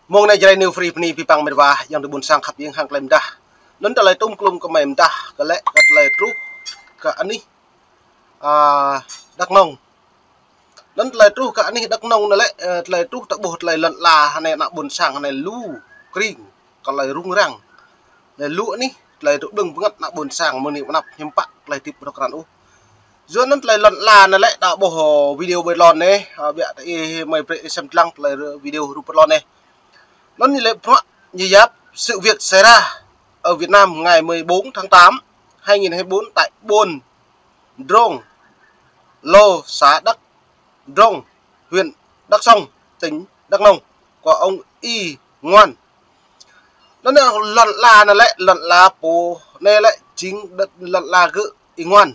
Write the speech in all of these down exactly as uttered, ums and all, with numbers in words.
Mông anai Jrai New Free bơni abih bang met wa, ayŏng adơi ƀuôn sang khăp jing hăng tơlơi mơdah. Anŭn tơlơi tŭm klŭm kơ mơi mơdah, kơ lĕ kơ tơlơi truh kơ anih, a, Đắk Nông. Anŭn tơlơi truh kơ anih Đắk Nông anai lĕ, ơ, tơlơi truh ta ƀuh tơlơi lŏn ala anai ană ƀuôn sang anai lu kring, kơ tơlơi rŭng răng. Anai lu anih, tơlơi truh đơ̆ng bơngăt ană ƀuôn sang mơ̆ng anai pơ anăp hiư̆m pă tơlơi hơdip ƀu dŏ krăn ôh. Yua anŭn tơlơi lŏn ala anai lĕ ta ƀuh video ƀơi lŏn anai, ơ, biă ta ih mơi brơi ih sem dlăng tơlơi video rup lŏn anai. Anŭn ñu lĕ bruă ñu yap sự việc xảy ra ở Việt Nam ngày mười bốn tháng tám hai nghìn hai mươi bốn tại Buôn Drông, Lô, xã Đắk Drông, huyện Đắk Sông, tỉnh Đắk Nông, của ông Y Ngoan. Anŭn lŏn ala anai lĕ, lŏn ala pô anai lĕ, jing lŏn ala gơ̆ Y Ngoan,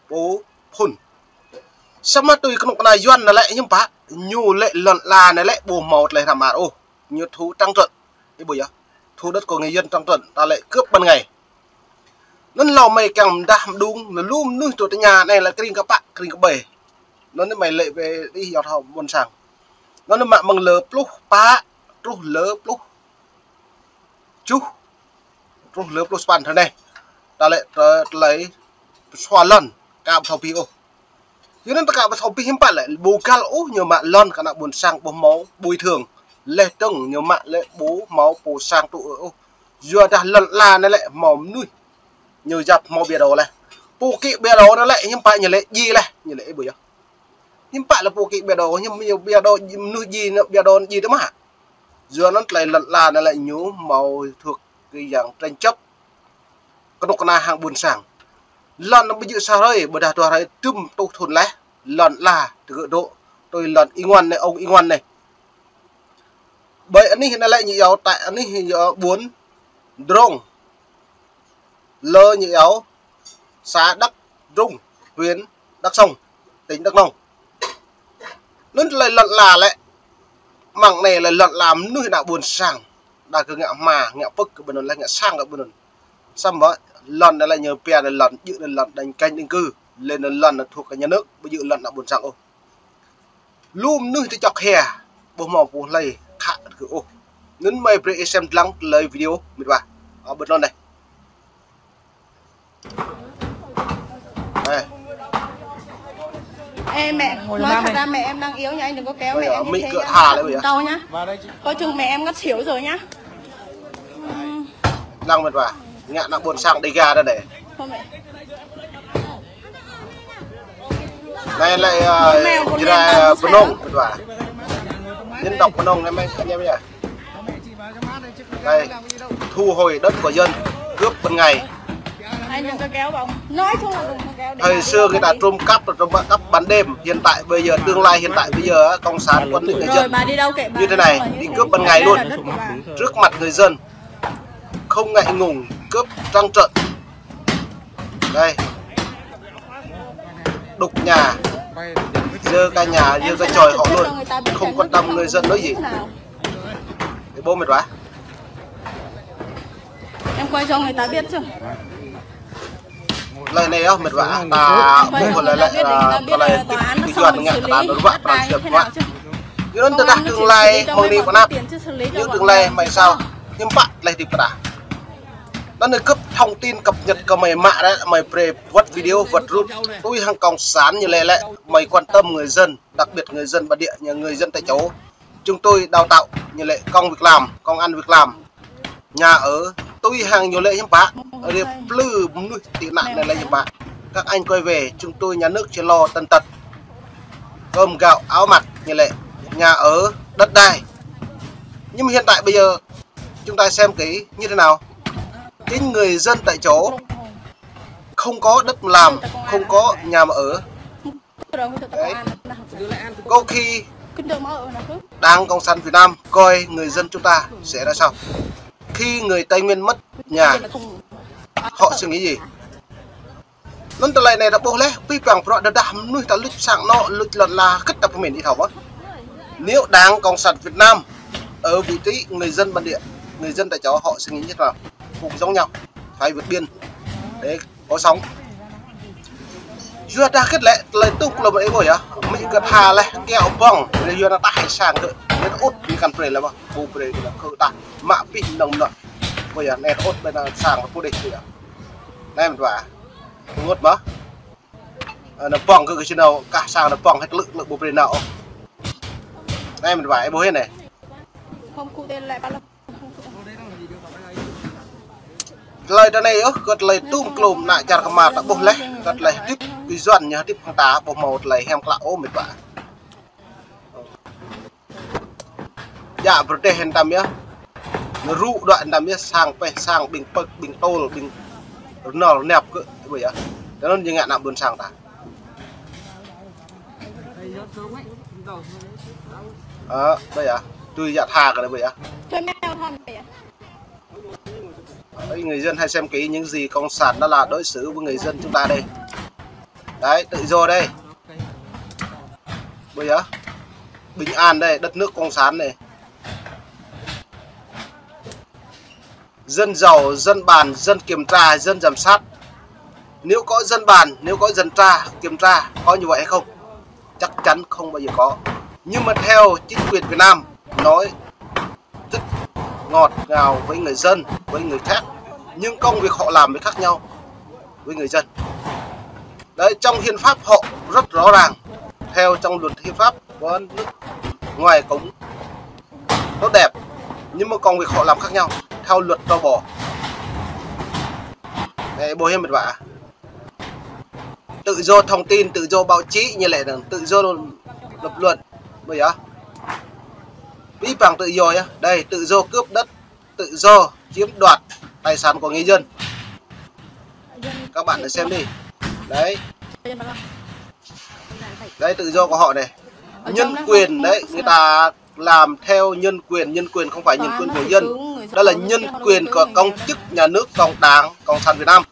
pô phŭn. Samơ̆ tui kơnuk kơna Yuan anai lĕ, hiư̆m pă, ñu lĕ lŏn ala anai lĕ, ƀu hmâo tơlơi hrăm ar ôh. Ñu thu trắng trợn. Ih ƀuh yơh. Thu đất của người dân trắng trợn, ta lĕ cướp ban ngày. Anŭn hlâo mơi kiăng mơdah mơđung, anŭn lu mơnuih tŭ tơña anai lĕ kring kơ pă, kring kơ ƀe. Anŭn mơi lĕ ƀe ih yot hŏ ƀuôn sang. Anŭn mă mơ̆ng lơ pluh pă, truh lơ pluh tơjuh, truh lơ pluh sapăn thơ anai. Ta lĕ tơ-, tơlơi pơsua lŏn, ka ƀu thâo abih ôh. Yua anŭn ta ka ƀu thâo abih hiư̆m pă lĕ, ƀu găl ôh ñu mă lŏn kơ ană ƀuôn sang ƀu hmâo bồi thường. Leh dơ̆ng ñu mă lĕ ƀu hmâo pô sang tŭ ôh. Yua dah lŏn ala anai lĕ hmâo mơnuih. Ñu yap hmâo ƀiă đô leh. Pô kĭ ƀiă đô anai lĕ hiư̆m pă ñu lĕ djai leh, ñu lĕ ih ƀuh yơh. Hiư̆m pă lĕ pô kĭ ƀiă đô, hiư̆m ñu ƀiă đô, mơnuih djai, ƀiă đô djai tơ mă. Yua anŭn tơlơi lŏn ala anai lĕ ñu hmâo thuộc cái dạng tranh chấp. Kơnuk kơna hăng ƀuôn sang. Lŏn anŭn ƀu djơ̆ sa hrơi, ƀôdah dua hrơi tŭm tuh thŭn leh. Lŏn ala tơ gơ̆ dŏ, tui lŏn Y Ngoan anai, ông Y Ngoan anai. Ƀơi anih anai lĕ ñu iâu, tại anih ñu iâu Buôn Drông, Lô ñu iâu, xã Đắk Drông, huyện Đắk Sông, tỉnh Đắk Nông. Anŭn tơlơi lŏn ala lĕ, mơ̆ng anai lĕ lŏn ala mơnuih ană ƀuôn sang. Đa kơ ngă hma, ngă pơ̆k kơ ƀơi anŭn lĕ, ngă sang kơ ƀơi anŭn. Samơ̆ lŏn anai lĕ ñu pia lĕ lŏn, djơ̆ lĕ lŏn đánh canh định cư. Lĕ anŭn lŏn thuộc kơ nhà nước, ƀu djơ̆ lŏn ană ƀuôn sang ôh. Lu mơnuih tơčŏk hia, ƀu hmâo pô hlơi khă kơ ôh. Anŭn mơi brơi ih sem dlăng tơlơi video met wa. Ơ, ƀơi anŭn anai. Ê. Ê, mẹ, nói thật ra mẹ em đang yếu nha, anh đừng có kéo mẹ em như thế nhá. Đau nhá. Coi chừng mẹ em ngất xỉu rồi nhá. Đang mệt vả. Ngă ană ƀuôn sang Đêga đa đe. Thôi mẹ. Anai lĕ, ơ, Jrai Bơnông, mệt vả. Dân tộc Bơnông anai mơi, anh em nhá. Đây, thu hồi đất của dân, cướp ban ngày. Anh đừng có kéo vào. Nói chung là đừng có kéo để... Thời xưa người ta trộm cắp là trộm cắp ban đêm, hiện tại bây giờ, tương lai hiện tại bây giờ á, cộng sản quản lý người dân như thế này, đi cướp ban ngày luôn. Trước mặt người dân, không ngại ngùng, cướp trắng trợn. Đây. Đục nhà, dơ cả nhà, dơ cả chòi họ luôn, không quan tâm người dân nói gì. Ih ƀuh mệt vả. Em quay cho người ta biết chứ. Tơlơi anai yơh mệt vả, ta ƀuh lĕ, lĕ, tơlơi tơlơi Yuan ngă kơ ta nao ruă pran jua ruă. Yua anŭn tơdah tương lai mơ̆ng anai pơ anăp, yua tương lai mai sau, hiư̆m pă tơlơi hơdip kơ ta. Anŭn anai gơ̆p thông tin cập nhật kơ mơi mă lĕ, mơi brơi wơ̆t video, wơ̆t rup, tui hăng cộng sản ñu lĕ lĕ, mơi quan tâm người dân, đặc biệt người dân bản địa, như người dân tại chỗ. Chúng tôi đào tạo ñu lĕ công việc làm, công ăn việc làm, nhà ở, tui hăng ñu lĕ hiư̆m pă, rơplư mơnuih tị nạn anai lĕ hiư̆m pă. Các anh quay về, chúng tôi nhà nước sẽ lo tần tật, cơm gạo áo mặc ñu lĕ, nhà ở, đất đai. Nhưng mà hiện tại bây giờ chúng ta xem kỹ như thế nào. Chính người dân tại chỗ không có đất làm, không có nhà mà ở. Đấy. Có khi Đảng Cộng sản Việt Nam coi người dân chúng ta sẽ ra sao? Khi người Tây Nguyên mất nhà, họ suy nghĩ gì? Anŭn tơlơi anai ta ƀuh lĕ, abih bang bruă tơdah mơnuih ta luč sang anŏ, luč lŏn ala, kơ̆t ta pơmĭn ih thâo mơ̆n. Nếu Đảng Cộng sản Việt Nam ở vị trí người dân bản địa, người dân tại chỗ họ suy nghĩ như thế nào? Cũng giống nhau, phải vượt biên để có sống. Yua dah kơ̆t lĕ, tơlơi tuh kơ lŏm ih ƀuh yơh, mĭ kơ tha leh, kiaŏ ƀơ̆ng, yua anŭn ta hai sang kơ, anŭn ŭt, ñu kăn brơi lĕ mơ̆, ƀu brơi kơ khư tah. Mă pih nong nong. Ƀu yơh, anai ôt ƀơi anai sang pô đĕ ƀu yơh. Anai mơ̆n wa. Ngôt mơ̆. Ơ, anai pŏng kơ kơ či nao, kah sang anai pŏng hĕ klư̆ klư̆ ƀu brơi nao. Anai mơ̆n wa, ih ƀuh hĕ anai. Tơlơi tơ anai yơh, kơ tơlơi tum klum ană čar kơmar ta ƀuh laih, kơ tơlơi hơdip kơ Yuan ñu hơdip hăng ta ƀuh hmâo tơlơi hiam klă ôh mĕt wa. Djă pơrơđeh hăng tam yơh. Ñu rŭ đuaĭ hăng tam yơh, sang pĕh sang ƀing pơ̆k, ƀing tôl, ƀing rơnŏl rơnăp kơ, ƀu yơh. Tơ anŭn ñu ngă ană ƀôn sang ta. Ơ, ƀu yơh. Tui djă tha kơ ƀu yơh. Ơi, người dân hãy xem kỹ những gì cộng sản đó là đối xử với người dân chúng ta đây. Đấy, tự do đây. Bây giờ bình an đây, đất nước cộng sản này. Dân giàu, dân bàn, dân kiểm tra, dân giám sát. Nếu có dân bàn, nếu có dân tra, kiểm tra, có như vậy hay không? Chắc chắn không bao giờ có. Nhưng mà theo chính quyền Việt Nam nói rất ngọt ngào với người dân, với người khác, nhưng công việc họ làm mới khác nhau với người dân. Đấy, trong hiến pháp họ rất rõ ràng, theo trong luật hiến pháp của nước ngoài cũng tốt đẹp, nhưng mà công việc họ làm khác nhau theo luật trâu bò. Đấy, ƀuh hĕ mĕt wa. Tự do thông tin, tự do báo chí ñu lĕ anŭn, tự do lập luận, ƀu yơh. Pi păng tự do yơh. Đây, tự do cướp đất, tự do chiếm đoạt tài sản của người dân. Các bạn xem đi. Đấy. Đấy, tự do của họ này. Nhân quyền đấy, người ta làm theo nhân quyền, nhân quyền không phải nhân quyền của dân. Đó là nhân quyền của công chức nhà nước Cộng đảng Cộng sản Việt Nam.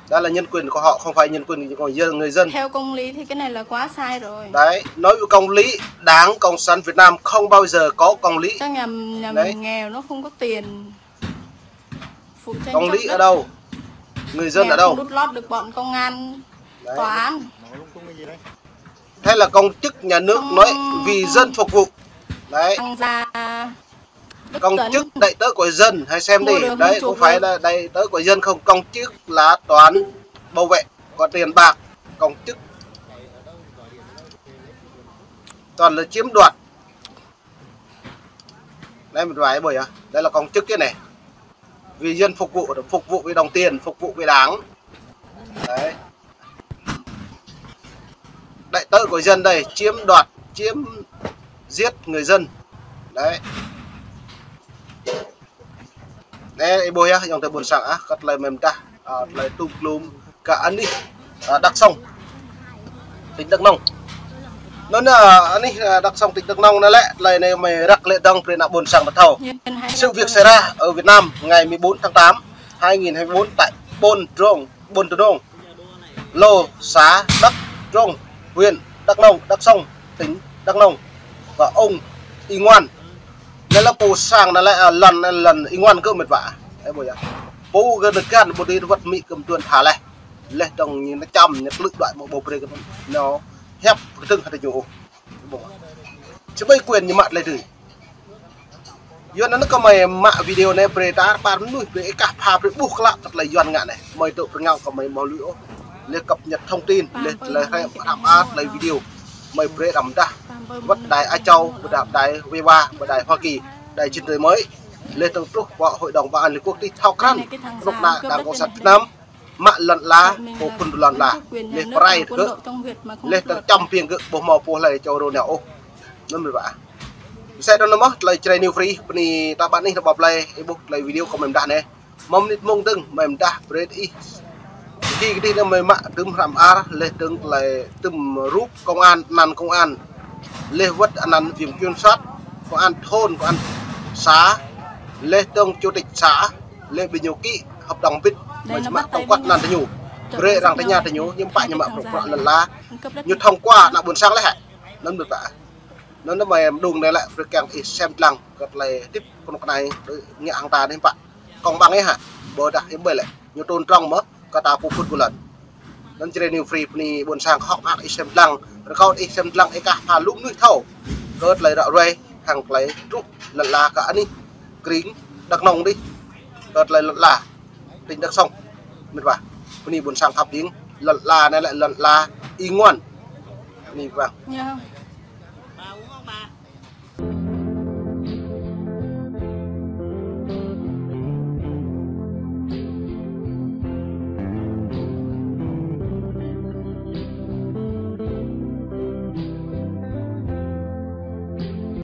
Đó là nhân quyền của họ, không phải nhân quyền của dân, người dân. Theo công lý thì cái này là quá sai rồi. Đấy, nói về công lý, Đảng Cộng sản Việt Nam không bao giờ có công lý. Chắc nhà, nhà mình nghèo, nó không có tiền. Công lý ở đâu? Người dân ở đâu? Không đút lót được bọn công an, tòa án. Thế là công chức nhà nước nói vì dân phục vụ. Đấy. Công chức đại tớ của dân, hãy xem đi. Đấy, không phải là đại tớ của dân không, công chức là toàn bảo vệ, có tiền bạc, công chức toàn là chiếm đoạt. Đấy, một vài buổi à. Đây là công chức cái này. Vì dân phục vụ, phục vụ với đồng tiền, phục vụ với đảng. Đấy. Đại tớ của dân đây, chiếm đoạt, chiếm giết người dân. Đấy. Anai ih ƀuh yơh, ayŏng adơi ƀôn sang ah, kơ tơlơi mơ̆ng tah, ah, tơlơi tum klum, kơ anih, ah, Đắk Sông, tỉnh Đắk Nông. Anŭn, ah, anih, ah, Đắk Sông, tỉnh Đắk Nông anai lĕ, tơlơi anai mơi răk lĕ dong brơi ană ƀôn sang ta thâo. Sự việc xảy ra ở Việt Nam ngày mười bốn tháng tám, hai nghìn hai mươi bốn tại Buôn Drông, Buôn Drông, Lô, xã Đắk Drông, huyện Đắk Nông, Đắk Sông, tỉnh Đắk Nông, và ông Y Ngoan. Anai lĕ pô sang anai lĕ, ah, lŏn, lŏn Y Ngoan kơ mĕt wa. Ơ, ƀuh yơh. Pô kơ nơ̆ găn, ƀu dưi wơ̆t mĭ kơ mơtuan tha laih. Laih dong ñu nao čăm, ñu klư̆ đuaĭ mơ̆ ƀu brơi kơ ñu hiăp kơdơ̆ng hơdră ñu ôh. Ƀuh. Či ƀai quyền ñu mă tơlơi dưi. Yua anŭn kơ mơi mă video anai brơi ta ƀar mơnuih brơi ih kah pha brơi ƀuh klă tơlơi Yuan ngă anai. Mơi dŏ pơrơngao kơ mơi hmâo lui ôh. Laih cập nhật thông tin, laih tơlơi hrăm, hrăm ah tơlơi video. Mơi brơi đăm dah. Wơ̆t đài Á Châu, wơ̆t đăm đài Viva, wơ̆t đài Hoa Kỳ, đài Chính Giới Mới. Laih dong truh pơ Hội đồng Bảo an Liên Quốc tih thâo krăn. Ruk na Đảng Cộng sản Việt Nam. Mă lŏn ala, pô phŭn lŏn ala. Laih pơrai tơ gơ̆. Laih tơ čăm piêng gơ̆, ƀu hmâo pô hlơi čô rô nao ôh. Anŭn mơ̆n wa. Mơsĕ anŭn mơ̆, tơlơi Jrai New Free, bơni ta ƀă anih ta ƀuh tơlơi, ih ƀuh tơlơi video kơ mơi mơdah anai. Mơ̆ng mơnit mơ̆ng dơ̆ng, mơi mơdah brơi ih. Kơ kơdih anai mơi mă tơm hrăm ah, laih dong tơlơi tơm rup công an, anăn công an. Laih wơ̆t anăn viện kiểm sát, công an thôn, công an xã. Laih dong chủ tịch xã, laih ƀing ñu ký hợp đồng bịt, mơi mă tổng quát anăn tơ ñu. Brơi arăng tơña tơ ñu, ñu pă ñu mă prŏk prŏk lŏn ala. Ñu thông qua ană ƀôn sang laih hă. Anŭn ƀu pă. Anŭn mơi mơđung anai lĕ brơi kiăng ih sem lăng kơ tơlơi hơdip kơnuk kơna, ngă hăng ta anai pă. Công bằng ih hă. Ƀôdah ih ƀai lĕ. Ñu tôn trọng mơ̆, kơ ta pô phŭn pô lŏn. Anŭn Jrai New Free bơni ƀôn sang hơ̆k mơak ih sem lăng. Rơkâo ih sem lăng ih kah pha lu mơnuih thâo. Kơ tơlơi ră ruai. Hăng tơlơi truh lŏn ala kơ anih kring Đắk Nông dih, kơ tơlơi lŏn ala tỉnh Đắk Nông. Mĭt wa, bơni ƀôn sang khăp hing, lŏn ala anai lĕ lŏn ala Y-Nguyen. Bơni wa. Ñu.